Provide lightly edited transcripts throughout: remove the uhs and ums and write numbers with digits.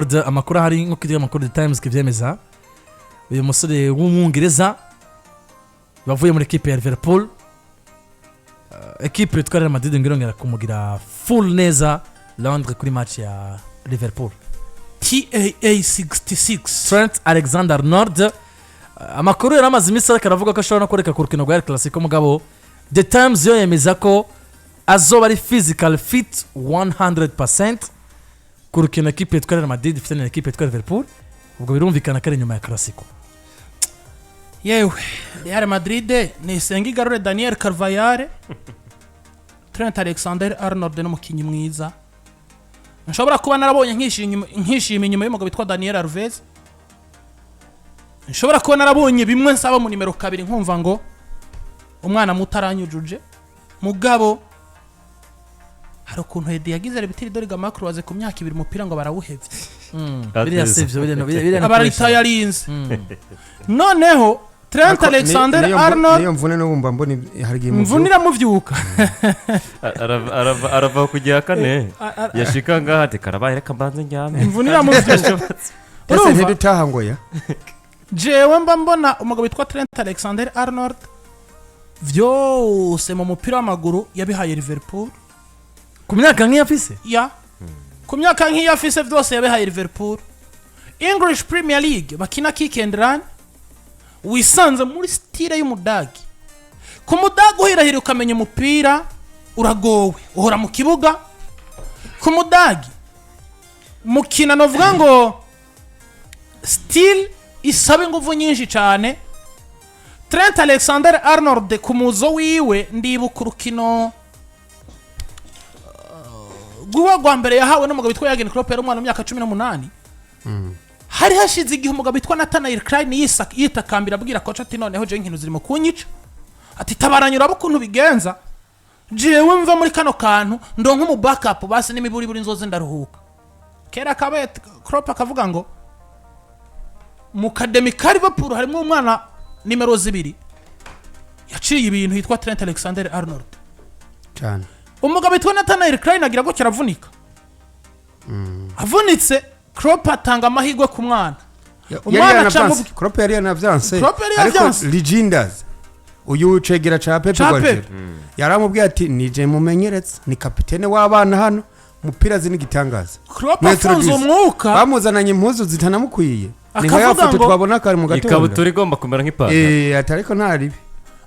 Amakuru ahari, nk'uko ikinyamakuru The Times kibyemeza, uyu musore w'Umwongereza wavuye muri ekipe ya Liverpool, ekipe yitwa Real Madrid ngo irongera kumugira full neza Londres kuri match ya Liverpool. TAA 66. Trent Alexander Arnold, amakuru yari amaze iminsi ariko aravuga ko ashobora no kureka ku rukino rwa El Clasico, mugabo The Times yo yemeza ko azoba ari physical fit 100% ku rukino ekipe yitwa Real Madrid ifite na ekipe yitwa Liverpool. Ubwo birumvikana ko ari inyuma ya Clasico. Yewe, Real Madrid nisenga igarure Daniel Carvajal. Trent Alexander Arnold n'umukinnyi mwiza nshobora kuba narabonye nkishima inyuma y'umugabo witwa Daniel Alves. Nshobora kuba narabonye bimwe nsaba mu nimero 2, nkumva ngo umwana muto aranyujuje. Mugabo hari ukuntu Edi yagize rupture de ligament croisé ku myaka 2, umupira ngo barawuhevye. Biriya si ibyo, biriya ni Abarita yarinze. Noneho Trent Alexander Arnold, niyo mvune n'ubu mba mbona hari igihe mvune iramuvyuka. Arava ku gihe kane yashika ngaha ati: "Karabaye, reka mbanze njyame." Imvune iramuvyuka. Ese Urumva? ntidutaha ngo ya Jewe mba mbona umugabo witwa Trent Alexander Arnold vyose mu mupira w'amaguru yabihaye Liverpool. Ku myaka nk'iyo afise? Ya, ku myaka nk'iyo afise vyose yabihaye Liverpool. English Premier League bakina kick and run, wisanze muri style y'Umudagi. Ku Mudagi uhirahira ukamenya umupira uragowe, uhora mu kibuga. Ku Mudagi mukina novuga ngo style isaba ingufu nyinshi cyane. Trent Alexander Arnold ku muzo wiwe, ndibuka urukino rw'iwe rwa mbere yahawe n'umugabo witwa Jurgen Klopp, yari umwana w'imyaka 18. Hari hashize igihe umugabo witwa Nathaniel Clyne yitakambira abwira coach ati: "Noneho jewe inkino zirimo kunyica," ati: "Tabaranya urabe ukuntu bigenza, jewe mva muri kano kantu, ndonka umu backup basi n'imiburiburi nzoze ndaruhuka." Kera kabaye, Klopp akavuga ngo mu academy ka Liverpool harimo umwana nimero 2 yaciye ibintu yitwa Trent Alexander Arnold. Cyane. Umugabo witwa Nathaniel Clyne agira gutya aravunika. Avunitse, Klopp atanga amahirwe ku mwana. Umwana Yari aca yanavyanse. Klopp yari yanavyanse. Klopp yari Ariko yavyanse. Lijnders, uyu cegera ca Pep Ca Guardiola, Pep. yaramubwiye ati: "Nije mumenyeretse, ni kapitene w'abana hano, mupira azi n'igitangaza." Klopp afunze Mwintroduce. umwuka. Bamuzananye impuzu zitanamukwiye, ni nka ya Akavuga foto ngo- twabona kare mu gatondo. Ikabutura igomba kumera nk'ipantaro. Eh, ati ariko nta ribi.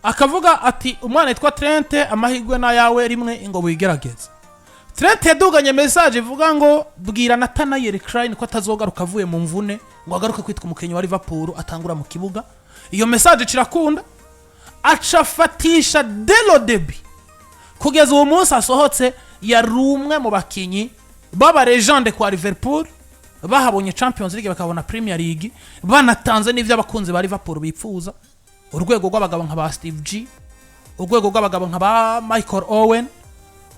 Akavuga ati: "Umwana witwa Trent, amahirwe n'ayawe rimwe ngo wigerageze." Trent yaduganye message ivuga ngo: "Bwira Nathaniel Clyne ko atazogaruka avuye mu mvune ngo agaruke kwitwa umukinnyi wa Liverpool atangura mu kibuga." Iyo message cirakunda, aca afatisha dès le début kugeza uwo munsi asohotse. Yari umwe mu bakinyi b'aba légende kwa Liverpool, bahabonye Champions League, bakabona Premier League, banatanze n'ibyo abakunzi ba Liverpool bipfuza, urwego rw'abagabo nka ba Steve G, urwego rw'abagabo nka ba Michael Owen,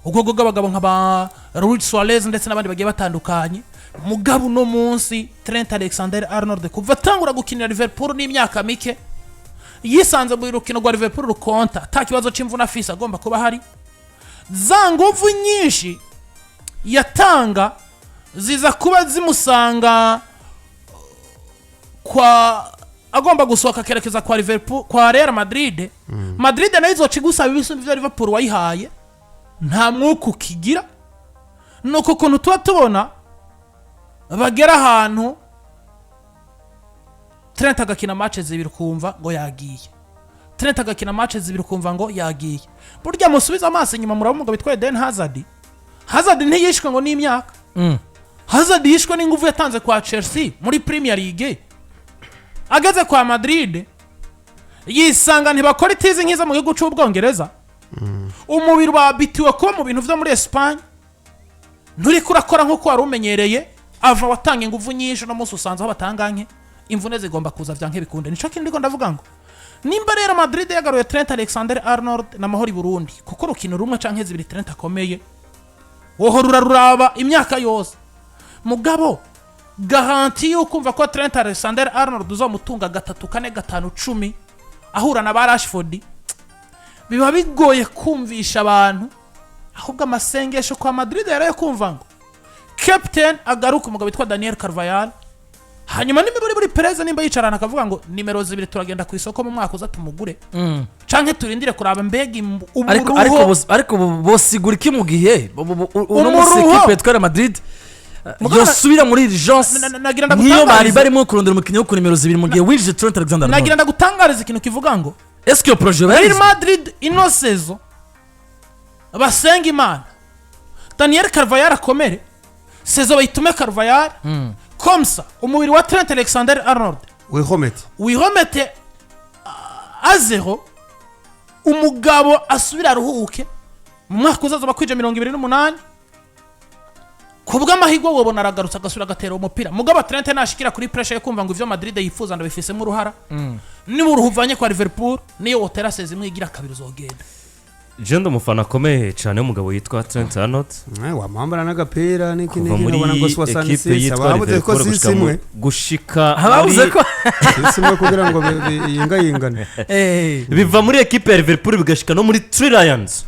urwego rw'abagabo nka ba Luis Suarez ndetse n'abandi bagiye batandukanye. Mugabo uno munsi Trent Alexander Arnold, kuva atangura gukinira Liverpool n'imyaka mike, yisanze mu rukino rwa Liverpool rukonta, ata kibazo c'imvune afise, agomba kuba hari za nguvu nyinshi yatanga ziza kuba zimusanga kwa agomba gusohoka akerekeza kwa Liverpool, kwa Real Madrid. Madrid nayo izoca igusaba ibisumba ivyo Liverpool wayihaye, nta mwuka ukigira. Ni uku kuntu tuba tubona bagera ahantu, Trent agakina match 2 ukumva ngo yagiye, Trent agakina match 2 ukumva ngo yagiye. Burya musubize amaso inyuma, muraba umugabo witwa Eden Hazard. Hazard ntiyishwe ngo n'imyaka. Hazard yishwe n'ingufu yatanze kwa Chelsea muri Premier League. Ageze kwa Madrid yisanga ntibakora itizi nk'izo mu gihugu cy'Ubwongereza. Umubiri wabitiwe kuba mu bintu byo muri Espagne, nturiko urakora nk'uko wari umenyereye. Ava watanga ingufu nyinshi, uno munsi usanze aho batanga nke, imvune zigomba kuza vyanke bikunde. Nico kintu ndiko ndavuga ngo nimba rero Madrid yagaruye Trent Alexander Arnold n'amahoro i Burundi, kuko urukino rumwe canke zibiri Trent akomeye wohora uraruraba imyaka yose. Mugabo garantie y'uko umva ko Trent Alexander Arnold uzomutunga gatatu, kane, gatanu, 10 ahura na ba Rashford, biba bigoye kumvisha abantu. Ahubwo amasengesho kwa Madrid yarayo kumva ngo Captain agaruka, umugabo witwa Daniel Carvajal. Hanyuma nimba muri Perez, nimba yicarana akavuga ngo nimero 2 turagenda ku isoko mu mwaka uza tumugure, canke turindire kuraba mbega Ariko ariko umuruho. Ariko bosigura iki mu gihe uno munsi Umuruho. ekipe yitwa Real Madrid Mugabo yosubira muri urgence Nagira nk'iyo bari ndagutangarize. barimo kurondera umukinnyi wo ku nimero 2 mu gihe winjije Trent Alexander Nagira Arnold? ndagutangariza ikintu kivuga ngo Est-ce que iyo projet Real bayarize? Madrid ino saison basenga Imana Daniel Carvajal akomere, saison bayitume Carvajal, comme ça umubiri wa Trent Alexander Arnold wihomete. Wihomete à zéro, umugabo asubire aruhuke. Mu mwaka uzaza bakwije 28, ku bw'amahirwe wobona aragarutse, agasubira agatera uwo mupira. Mugabo Trent nashikira kuri pressure yo kumva ngo ivyo Madrid yifuza ndabifisemo uruhara, niba uruhu uvanye kwa Liverpool, niyo wotera saison imwe igira kabiri uzogenda. Je ndi umufana akomeye cyane w'umugabo witwa Trent Arnold. Wamwambara n'agapira n'iki Kuva n'iki, muri nkabona ngo si wa ekipe Sanisisi yitwa ababuze ko Liverpool sisi gushika imwe gushika Ababuze muri ko sisi imwe kugira ngo yingayingane. Biva muri ekipe ya Liverpool bigashika no muri Three Lions,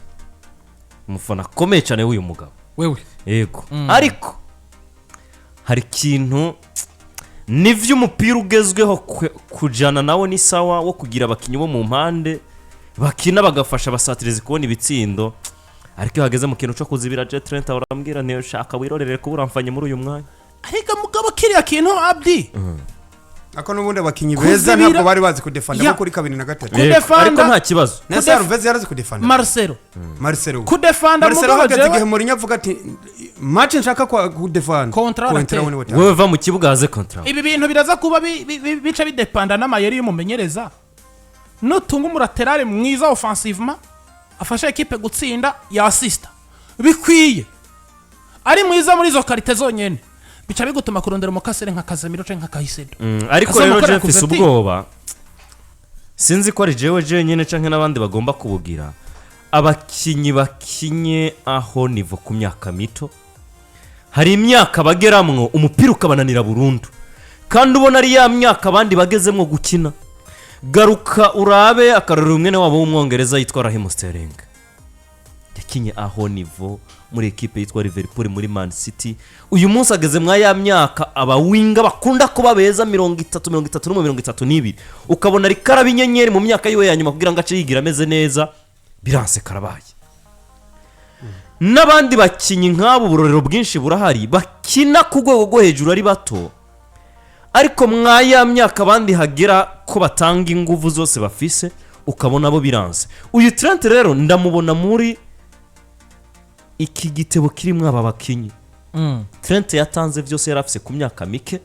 umufana akomeye cyane w'uyu mugabo. Wewe? Yego, ariko hari ikintu, nivyo umupira ugezweho kujana nawo ni sawa wo kugira abakinnyi bo mu mpande bakina bagafasha abasatirizi kubona ibitsindo, ariko iyo hageze mu kintu cyo kuzibira, je Trent urambwira ntiyo shaka wirorere kuba uramfanye muri uyu mwanya. Ariko mugabo kiriya kintu, Abdi, Ako n'ubundi abakinnyi beza Kuzibira- ntabwo bari bazi kudefanda Ya. nko kuri kabiri na gatatu. Yego, Kudefanda- ariko nta kibazo. Nese Alves yarazi kudefanda. Marcelo. Marcelo. Kudefanda, Marcelo mugabo hageze jewe igihe Mourinho avuga ati match nshaka kwa kudefanda Kontra kontra aratera. we niwe tanga. Wowe va mu kibuga haze kontra. Ibi bintu biraza kuba bica bidepanda n'amayeri y'umumenyereza. Nutunga umu latéral mwiza offensivement, afasha ekipe gutsinda, yasista bikwiye, ari mwiza muri izo qualité zonyene, bica bigutuma kurondera umu casseur nka Casemiro canke nka Caicedo. Ariko Kasema rero gukora je mfise couverture. ubwoba, sinzi ko ari jewe jenyine canke n'abandi bagomba kubugira. Abakinyi bakinye aho niveau ku myaka mito, hari imyaka bageramwo umupira ukabananira burundu, kandi ubona ari ya myaka abandi bagezemwo gukina. Garuka urabe akarorero umwene wabo w'umwongereza yitwa Raheem Sterling, yakinye aho niveau muri ekipe yitwa Liverpool, muri Man City. Uyu munsi ageze mwa ya myaka aba winger bakunda kuba beza, 30, 31, 32, ukabona ari karaba inyenyeri mu myaka yiwe ya nyuma kugira ngo ace yigira ameze neza, biranse karabaye. N'abandi bakinnyi nk'abo, uburorero bwinshi burahari, bakina ku rwego rwo hejuru ari bato, ariko mwa ya myaka abandi hagera ko batanga ingufu zose bafise, ukabona bo biranse. Uyu Trent rero ndamubona muri iki gitebo kirimo aba bakinnyi. Trent yatanze byose yari afise ku myaka mike.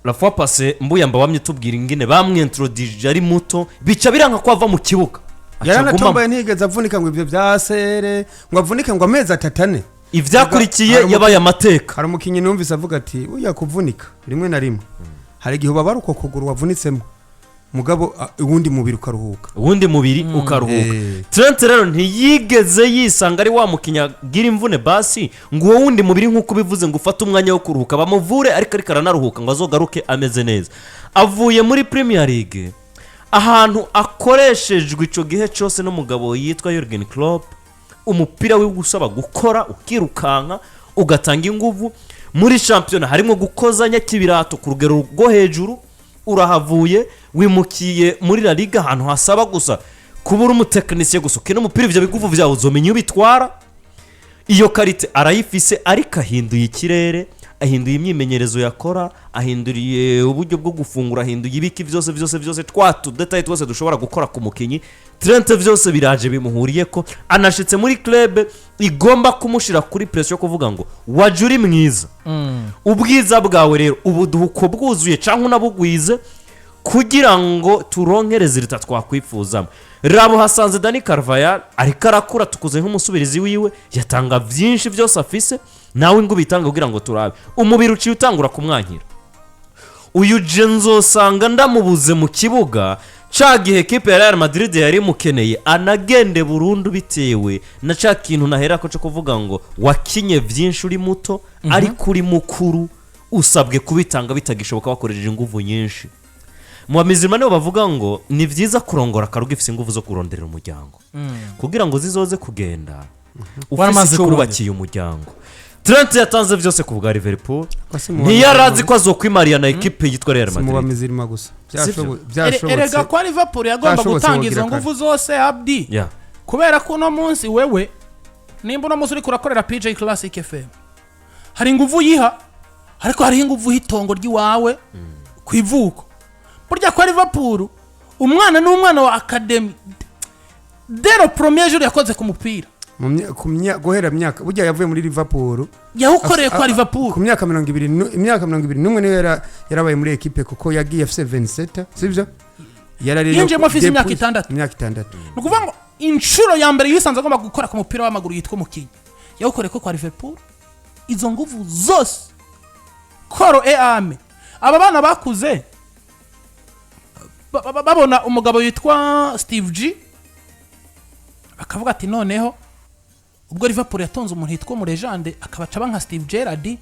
La fois passée mbuyamba wamye tubwira ingene bamwentrodije ari muto, bica biranka ko ava mu kibuga. Aca agumamo. Yaranatomboye, ntiyigeze avunika ngo ibyo bya sere ngo avunike ngo amezi 3, 4. Ivyakurikiye Hari yabaye amateka. Hari umukinnyi numvise avuga ati ujya kuvunika rimwe na rimwe hari igihe ubabara uko kuguru wavunitsemo, mugabo uwundi mubiri ukaruhuka. Uwundi mubiri ukaruhuka. Trent rero ntiyigeze yisanga ari wa mukinnyi agira imvune basi ngo uwo wundi mubiri, nk'uko ubivuze, ngo ufate umwanya wo kuruhuka bamuvure, ariko aranaruhuka ngo azogaruke ameze neza. Avuye muri Premier League ahantu akoreshejwe icyo gihe cyose n'umugabo yitwa Jurgen Klopp, umupira we gusaba gukora, ukirukanka, ugatanga ingufu. Muri shampiyona harimo gukozanya k'ibirato ku rugero rwo hejuru. Urahavuye wimukiye muri La Liga, ahantu hasaba gusa kuba uri umutekinisiye gusa ukina umupira, ibyo bigufu byawe uzomenya iyo ubitwara. Iyo qualité arayifise, ariko ahinduye ikirere, ahinduye imyimenyerezo yakora, ahinduriye uburyo bwo gufungura, ahinduye ibiki byose byose byose, twa tu détails twose dushobora gukora ku mukinnyi. Trent byose biraje bimuhuriye ko anashitse muri club igomba kumushyira kuri pression yo kuvuga ngo wajya uri mwiza, ubwiza bwawe rero ubu duha uko bwuzuye cyangwa unabugwize kugira ngo turonke résultat twakwifuzamo. Rabo hasanze Dani Carvajal ariko arakura, tukuze nk'umusubirizi wiwe, yatanga byinshi byose afise, nawe ngo ubitanga kugira ngo turabe umubiri uciye utangura kumwankira. Uyu je nzosanga ndamubuze mu kibuga ca gihe ekipe ya Real Madrid yari imukeneye, anagende burundu bitewe na ca kintu nahera ko cyo kuvuga ngo wakinye byinshi uri muto, ariko uri mukuru usabwe kubitanga bitagishoboka wakoresheje ingufu nyinshi. Mu bamizirima nibo bavuga ngo ni byiza kurongora akarugo ifite ingufu zo kuronderera umuryango kugira ngo zizoze kugenda ufise Waramaze icyo kurondera. wubakiye umuryango. Trent yatanze byose ku bwa Liverpool. Ko si mu Ntiyarazi ko azokwimariya na ekipe yitwa Real si mu Madrid. bamizirima gusa. Sibyo. Byashobotse. Erega kwa Liverpool yagomba Byashobotse gutanga wogira izo kare. nguvu zose, Abdi, kubera ko uno munsi wewe, nimba uno munsi uriko urakorera PJ Classic FM, hari inguvu yiha, ariko hariho inguvu y'itongo ry'iwawe ku ivuko. Burya kwa Liverpool umwana ni umwana wa academy, dès le premier jour yakoze ku mupira. Guhera myaka burya yavuye muri Liverpool Yawukoreye kwa Liverpool. Ku myaka 20 imyaka 21 niyo yarabaye muri ekipe, kuko yagiye afise 27, sibyo? Yarari Yinjiyemo afise imyaka 6. Imyaka 6. Ni ukuvuga ngo inshuro ya mbere yisanze agomba gukora ku mupira w'amaguru yitwa umukinnyi, yawukoreye ko kwa Liverpool. Izo nguvu zose, corps et âme. Aba bana bakuze babona umugabo witwa Steve G, bakavuga ati: "Noneho ubwo Liverpool yatonze umuntu yitwa umu légende, akabaca aba nka Steve Gerrard,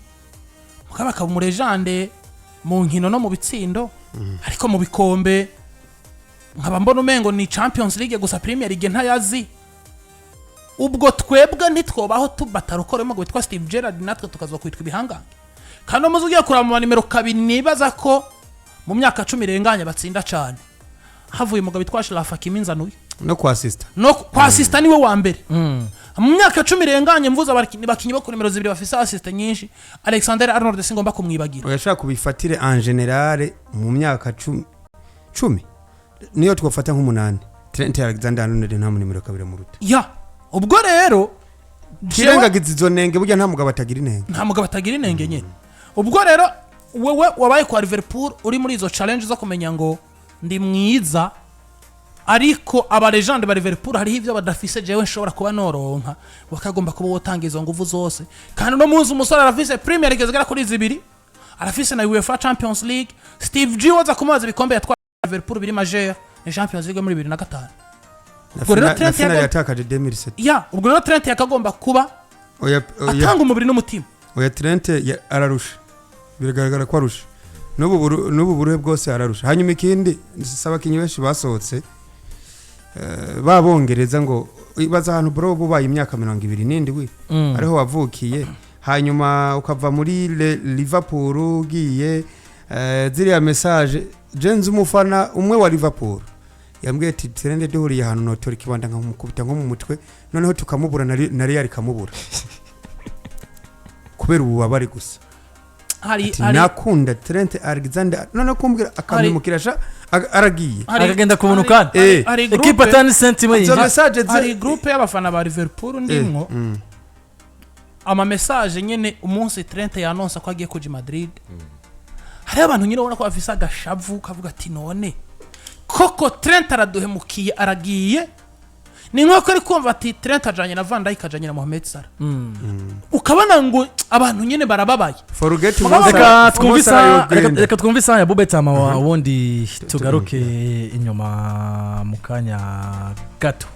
mugabo akaba umu légende mu nkino no mu bitsindo, ariko mu bikombe nkaba mbona umengo ni Champions League gusa, Premier League ntayazi. Ubwo twebwe ntitwobaho tubatarukora umugabo witwa Steve Gerrard, natwe tukazokwitwa ibihangange?" Kandi umuzi ugiye kuraba mu ba nimero 2, nibaza ko mu myaka 10 irenganye batsinda cyane, havuye umugabo witwa Achraf Hakimi, nzanuye No kwa sister. No kwa assist niwe wa mbere mu myaka 10 irenganye. Mvuze abakinnyi bo ku nimero 2 bafise assist nyinshi, Alexander Arnold singomba kumwibagira. Uyashaka kubifatire en général mu myaka 10, niyo twafata nk'umunani, Trent Alexander Arnold nta mu nimero 2 muruta. Ya, ubwo rero Kirengagiza izo nenge, burya nta mugabo atagira inenge. Nta mugabo atagira inenge nyine. Ubwo rero wewe wabaye kwa Liverpool, uri muri izo challenge zo kumenya ngo ndi mwiza, ariko aba légende ba Liverpool hariho ibyo badafise jewe nshobora kuba noronka, wakagomba kuba wotanga izo nguvu zose. Kandi uno munsi umusore arafise Premier League zigera kuri zibiri, arafise na UEFA Champions League. Steve G waza kumubaza ibikombe yatwaye Liverpool biri majeur, ni Champions League muri 2005. Na Ubwo rero na Trent finale yatakaje 2007. Ya, ubwo rero Trent yakagomba kuba Oya, oya. atanga umubiri n'umutima. Oya, Trent ararusha, biragaragara ko arusha n'ubu buruhe bwose ararusha. Hanyuma ikindi, si abakinnyi benshi basohotse babongereza ngo ibaza ahantu bro bubaye imyaka 27 ariho wavukiye, hanyuma ukava muri Liverpool ugiye ziriya message. Jenze umufana umwe wa Liverpool yambwiye ati: "Trent duhuriye ahantu notora ikibanda nkamukubita nko mu mutwe, noneho tukamubura na Real ikamubura kubera ububabare gusa." Hari Ati hari nakunda Trent Alexander, noneho kumbwira akamimukira sha aragiye. Akagenda ku buntu kandi. Hari Ekipa groupe atani sentime Izo yinjira. message hari groupe y'abafana ba Liverpool ndimwo. Ama message nyene umunsi Trent yanonsa ko agiye kuja i Madrid, hariho abantu nyine ubona ko bafise agashavu, kavuga ati: "None koko Trent araduhemukiye, aragiye." Ni nk'uko ari kumva ati Trent ajanye na Van Dijk, ajanye na Mohamed Salah, ukabona ngo abantu nyine barababaye. Forget Mugabo- Mo Reka Salah- twumve Mo Salah isaha, yogenda. reka twumve isaha ya Bubetama wa wundi, tugaruke inyuma mu kanya gato.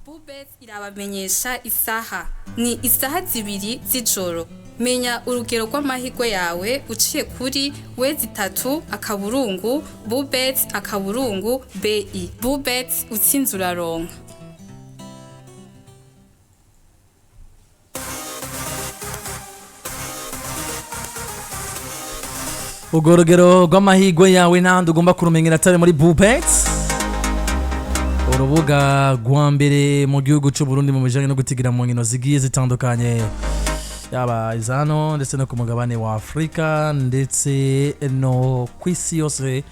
Bubet irabamenyesha isaha ni isaha 2 z'ijoro. Menya urugero rw'amahirwe yawe uciye kuri w3.bubet.bi. Bubet, utsinze uraronka. Urwo rugero rw'amahirwe yawe n'ahandi ugomba kurumenyera atari muri Bubet, urubuga rwa mbere mu gihugu cy'u Burundi mu bijyanye no gutigira mu nkino zigiye zitandukanye, yaba iza hano ndetse no ku mugabane wa Afurika ndetse no ku isi yose,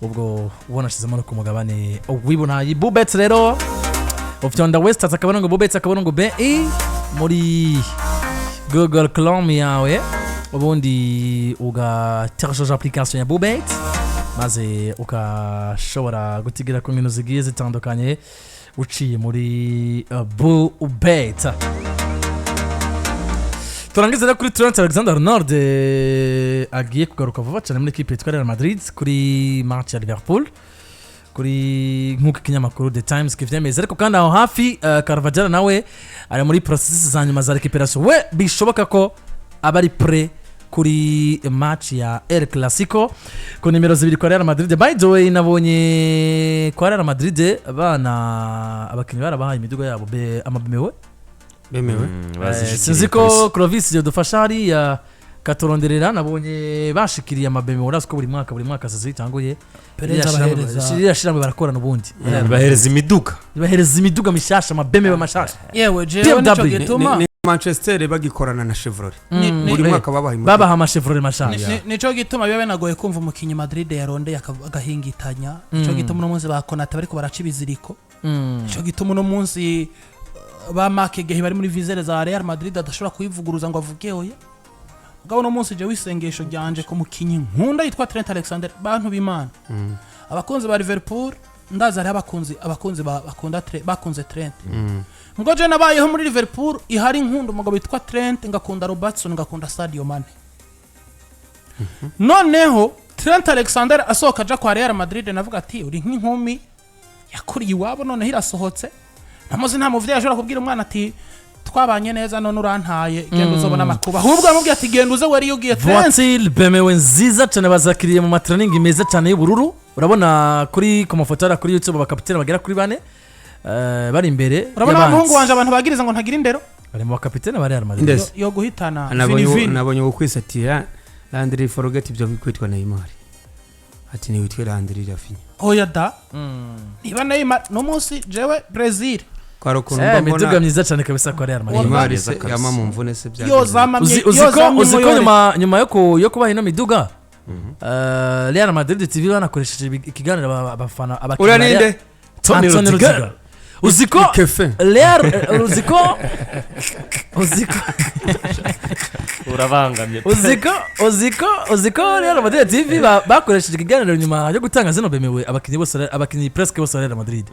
ubwo ubonashyizemo no ku mugabane w'i Burayi. Bubet rero ufite west akaburungu bubet akaburungu bi muri Google Chrome yawe, ubundi ugateresheje application ya Bubet, maze ukashobora gutigira ku nkino zigiye zitandukanye uciye muri Bubet. Turangiza rero kuri Trent Alexander Arnold, agiye kugaruka vuba cyane muri ekipe yitwa Real Madrid kuri match ya Liverpool, kuri nk'uko ikinyamakuru The Times kivyemeza. Ariko kandi aho hafi Carvajal nawe ari muri processus za nyuma za récupération, we bishoboka ko aba ari prêt kuri match ya El Clasico ku nimero 2 kwa Real Madrid. By the way, nabonye kwa Real Madrid bana abakinnyi barabahaye imiduga yabo ama BMW. Bemewe. Bazishikiriye Sinzi ko Clovis yadufasha hariya katuronderera. Nabonye bashikiriye ama BMW. Urazi ko buri mwaka saison itanguye, Perez abahereza ririya shirahamwe barakorana ubundi. Bahereza imiduga. Bahereza imiduga mishasha, ama BMW mashasha. Yewe, jewe nico BMW. gituma Ni Manchester bagikorana na Chevrolet. Buri mwaka babaha imodoka. Babaha ama Chevrolet mashasha. Nico gituma biba binagoye kumva umukinnyi Madrid yarondeye agahingitanya. Nico gituma uno munsi ba Konate bariko baraca ibiziriko. Nico gituma uno munsi ba Marc Guehi bari muri viseur za Real Madrid adashobora kuyivuguruza ngo avuge oya. Mugabo uno munsi jewe isengesho ryanje ku mukinnyi nkunda yitwa Trent Alexander, bantu b'Imana, abakunzi ba Liverpool, ndazi hariho abakunzi bakunda bakunze Trent. Ngo je nabayeho muri Liverpool ihari nkunda umugabo witwa Trent, ngakunda Robertson, ngakunda Sadio Mane. Noneho Trent Alexander asohoka aja kwa Real Madrid, navuga ati uri nk'inkumi yakuriye iwabo, noneho irasohotse. Ntamuzi, nta muvyeyi ashobora kubwira umwana ati twabanye neza none urantaye, genda uzobona amakuba. Ahubwo amubwira ati genda uze wari ugiye, Trent. Voiture BMW nziza cyane bazakiriye mu ma training meza cyane y'ubururu. Urabona kuri ku mafoto hariya kuri YouTube abakapitene bagera kuri bane bari imbere Urabona wa y'abandi. muhungu wanje abantu bagiriza ngo ntagira indero. Bari mu bakapitene ba Real Madrid. Indese. Yo guhitana Nabonye Vini Vini. Nabonye ukwisatira Landry, forget ibyo kwitwa Neymar, ati ni witwe Landry Rafinha. Oya da, niba Neymar no munsi jewe Brazil Kwari ukuntu mba Imiduga mbona myiza cyane kabisa kwa Real Madrid. Neymar Neza se kabisa. yama mu mvune se byagenze. Yozama. Uzi ko nyuma yo kubaha ino miduga, Real Madrid TV banakoresheje ikiganiro abafana, abakinnyi Uriya ba Real- ninde? Tony Antonio Rudiger. Rudiger. Uzi ko Kefe. Real uzi ko Urabangamye. Uzi ko Real Madrid TV bakoresheje ikiganiro nyuma yo gutanga zino BMW, abakinnyi bose, abakinnyi presque bose ba Real Madrid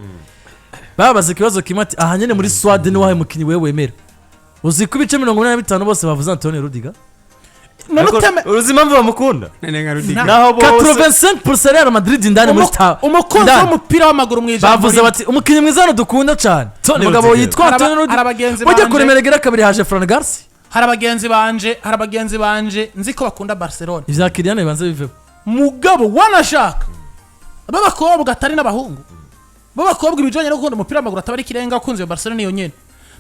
babaza ikibazo kimwe ati aha nyene muri squad ni wahe mukinnyi wewe wemera? Uzi ko ibice 85 bose bavuze Antonio Rudiger. None uteme. Uzi impamvu bamukunda? Nene nka Rudiger. Naho bose 85% Real Madrid indani muri Umukunzi indani. w'umupira w'amaguru mu ijambo Bavuze rimwe. bati umukinnyi mwiza hano dukunda cyane, Tony umugabo Rudiger. yitwa Antonio Hari Rudiger. abagenzi Ujya banje kuremera gera kabiri haje Fran Garcia. Hari abagenzi banje nzi ko bakunda Barcelona. Ivya Kylian bibanze biveho. Mugabo wanashaka b'abakobwa atari n'abahungu, b'abakobwa ibijanye no gukunda umupira w'amaguru ataba ari ikirenga, akunze iyo Barcelona iyo nyene.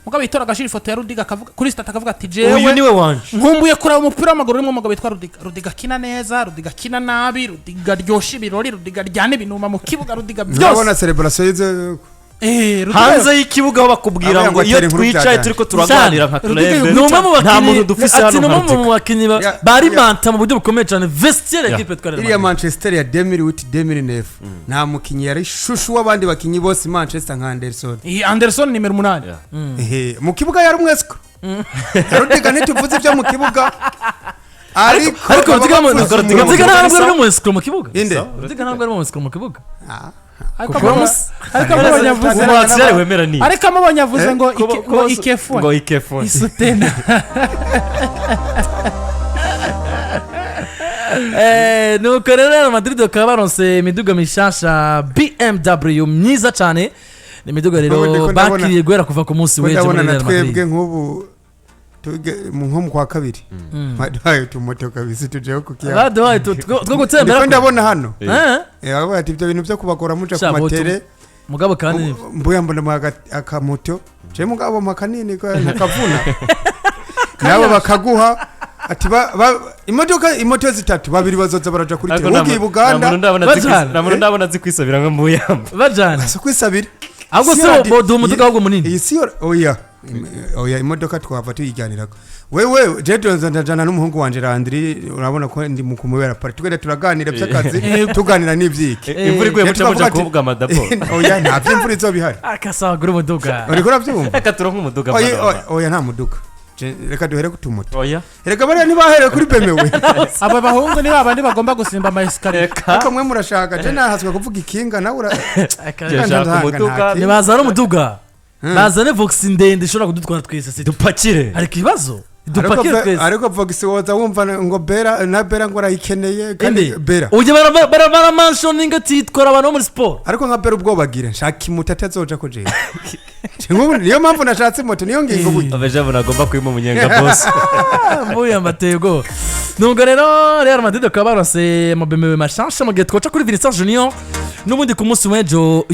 Mugabo yitora agashira ifoto ya Rudiga, akavuga kuri status, akavuga ati Uyu jewe niwe wanje. nkumbuye kureba umupira w'amaguru urimo umugabo witwa Rudiga. Rudiga akina neza, Rudiga akina nabi, Rudiga aryosha ibirori, Rudiga aryana ibinuma mu kibuga, Rudiga Urabona byose. celebration y'izo Eh, Rudiga Hanze y'ikibuga aho bakubwira Avuga ngo ngo iyo atera inkuru twicaye byaganje. turiko turaganira nka Rudiger club, Ni umwe mu nta bakinnyi muntu dufise ati hano ni nka umwe mu Rudiger. bakinnyi bari manta mu buryo bukomeye cyane vestiaire équipe twari Iriya Manchester ya 2008 2009 nta mukinnyi yari chouchou w'abandi bakinnyi bose Manchester nka Anderson. Iyi Anderson nimero 8. Ehe, mu kibuga yari umwesiko. Rudiga ntituvuze ibyo mu kibuga, ariko Ariko Rudiga baba bapfuye. Rudiga Rudiga mu ntabwo kibuga. ari umwesiko mu kibuga. Inde? Rudiga ntabwo ari umwesiko mu kibuga. Ah. Ariko Kuko ariko amubonye avuze Umuwatsi wemera ni ariko amubonye avuze ngo ngo ikefone ngo ikefone. Isutena. Nuko rero Real Madrid bakaba baronse imiduga mishasha BMW myiza cyane. Ni imiduga rero Ubu ndiko ndabona- bakiriye guhera kuva ku munsi Ko w'ejo muri ndabona na Real Madrid. twebwe nk'ubu nko mu kwa kabiri baduhaye utumoto kabisa tujeho ku kiyaga. Baduhaye two gutembera. Ndiko ndabona hano. Eh? Bavuga ati ibyo bintu byo kubagora muja ku Sha, matere. Mugabo kandi Mbuya mbona mu akamoto je mugabo makanini ko ntakavuna, nabo bakaguha ati imodoka imoto zitatu, babiri bazoza baraja kuri Ariko tere ugiye nta muntu Buganda. ndabona Bajana. nta muntu ndabona azi kwisabira nka Mbuyamba. Bajana. Si kwisabira. Ahubwo Si se boduha umuduga ahubwo munini. Iyi si yo, oya oya, imodoka twava tuyiganirako. Wewe je ndajana n'umuhungu wanje Landry, urabona ko ndi mu kumubera parrain, tugenda turaganira by'akazi, tuganira n'ivyiki. Imvura iguye Rero muca muja tukavuga ati- kuvuga amadabo. Oya, nta vy'imvura izoba ihari. Akasaba gura umuduga. Uriko uravyumva? Reka turonke umuduga. Oya. Mwana. Oya, oya, nta muduga. Reka duhere ku tumoto. Oya. Reka bariya ntibahereye kuri BMW. Aba bahungu ni babandi bagomba gusimba ama escalier. Reka. Ariko mwe murashaka je nahaswe kuvuga ikinga nawe ura Ndashaka umuduga. Ntibazana umuduga, bazane Vox ndende ishobora kudutwara twese si Dupakire. Hari ikibazo. Ariko Dupakire twese. Ariko Vox woza wumva ngo Bera na Bera ngo arayikeneye kandi Inde? Bera. Ujya baramanshoninga ati twara abantu bo muri siporo. Ariko nka Bera ubwoba agira nshaka imoto atazoja ko jewe. Je nk'ubu niyo mpamvu nashatse moto, niyo ngingo burya. Abejabu nagomba kwima umunyenga boss. Mbuye amatego. Nubwo rero Real Madrid bakaba baronse ama BMW mashasha, mu gihe twoca kuri Vinicius Junior n'ubundi ku munsi w'ejo.